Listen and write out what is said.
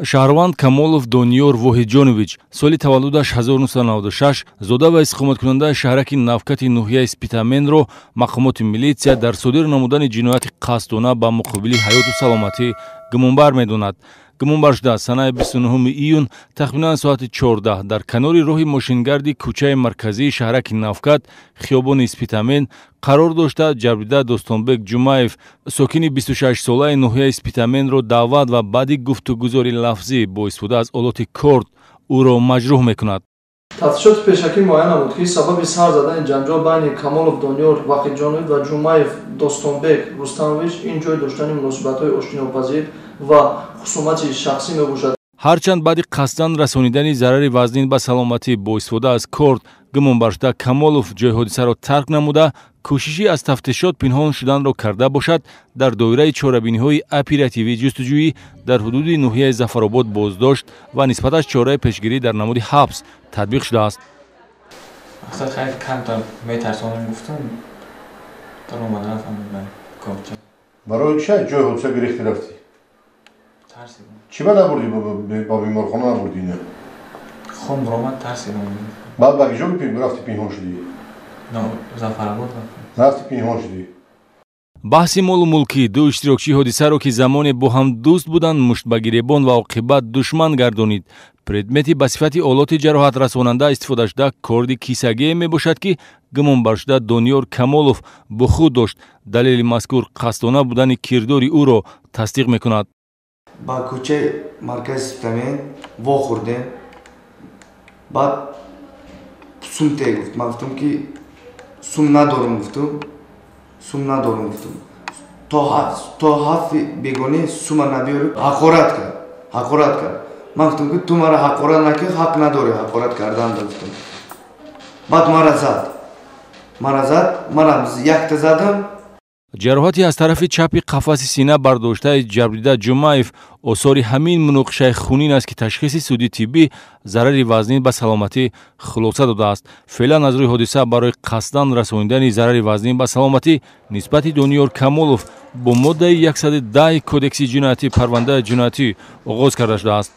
Шаҳрванд Камолов Дониёр Воҳидҷонович, соли таваллудаш 1996, зода ва истиқоматкунандаи шаҳраки Навкати ноҳияи Спитаменро мақомоти милитсия дар содир намудани ҷинояти қасдона ба муқобили ҳаёту саломатӣ гумонбар медонад. Гумонбар шуда санаи 29 июн тахминан соати 14 дар канори роҳи мошингарди кӯчаи марказии шаҳраки Навкат, хиёбони Спитамен қарор дошта, ҷабрдида Достонбек Ҷумаев, сокини 26-солаи ноҳияи Спитаменро даъват ва баъди гуфтугузори лафзӣ бо истифода аз олоти корд ӯро маҷрӯҳ мекунад. Тафтишоти пешакӣ муайян намуд, ки сабаби сар задани ҷанҷол байни Камолов Дониёр Ваҳидҷонович ва Ҷумаев Достонбек Рустамович ин ҷой доштани муносибатҳои оштинопазир ва хусумати шахсӣ мебошад. Ҳарчанд баъди қасдан расонидани зарари вазнин ба саломатӣ бо истифода аз корд гумонбаршуда Камолов ҷои ҳодисаро тарк намуда, кӯшиши аз тафтишот пинҳон шуданро карда бошад, дар доираи чорабиниҳои оперативӣ ҷустуҷӯӣ дар ҳудуди ноҳияи Зафаробод боздошт ва нисбаташ чораи пешгирӣ дар намуди ҳабс татбиқ шудааст. Мақсад хайр, камтар метарсонам гуфтам, даромад рафтам. Барои чӣ ҷои ҳодиса гирифти рафтӣ? Тарсидам. Чӣ ба набурдӣ, ба беморхона набурдӣ ина? Хун баромад, тарсидам. Баъд ба киҷо рафти, пинҳон шудӣ? Зафаробод рафтам. Рафти, пинҳон шудӣ. Баҳси молу мулкӣ ду иштирокчии ҳодисаро, ки замоне бо ҳам дӯст буданд, муштбагиребон ва оқибат душман гардонид. Предмети ба сифати олоти ҷароҳатрасонанда истифодашуда корди кисагие мебошад, ки гумонбаршуда Дониёр Камолов бо худ дошт. Далели мазкур қасдона будани кирдори ӯро тасдиқ мекунад. Ба кӯчаи маркази Спитамен вохӯрдем. Баъд сум те гуфт. Ман гуфтам, ки сум надорам, гуфтум, сум надорам, гуфтум. То ҳафти бегонӣ сума набиёри. Ҳақорат кард, ҳақорат кард. Ман гуфтам, ки ту мара ҳақорат накард, ҳақ надорӣ ҳақорат кардан, гуфтум. Баъд мара зад, мара зад, манам якта задам. Ҷароҳати аз тарафи чапи қафаси сина бардоштаи ҷабрдида Ҷумаев осори ҳамин муноқишаи хунин аст, ки ташхиси суди тиббӣ зарари вазнин ба саломатӣ хулоса додааст. Феълан аз рӯи ҳодиса барои қасдан расонидани зарари вазнин ба саломатӣ нисбати Дониёр Камолов бо моддаи 110 Кодекси ҷиноятӣ парвандаи ҷиноятӣ оғоз карда шудааст.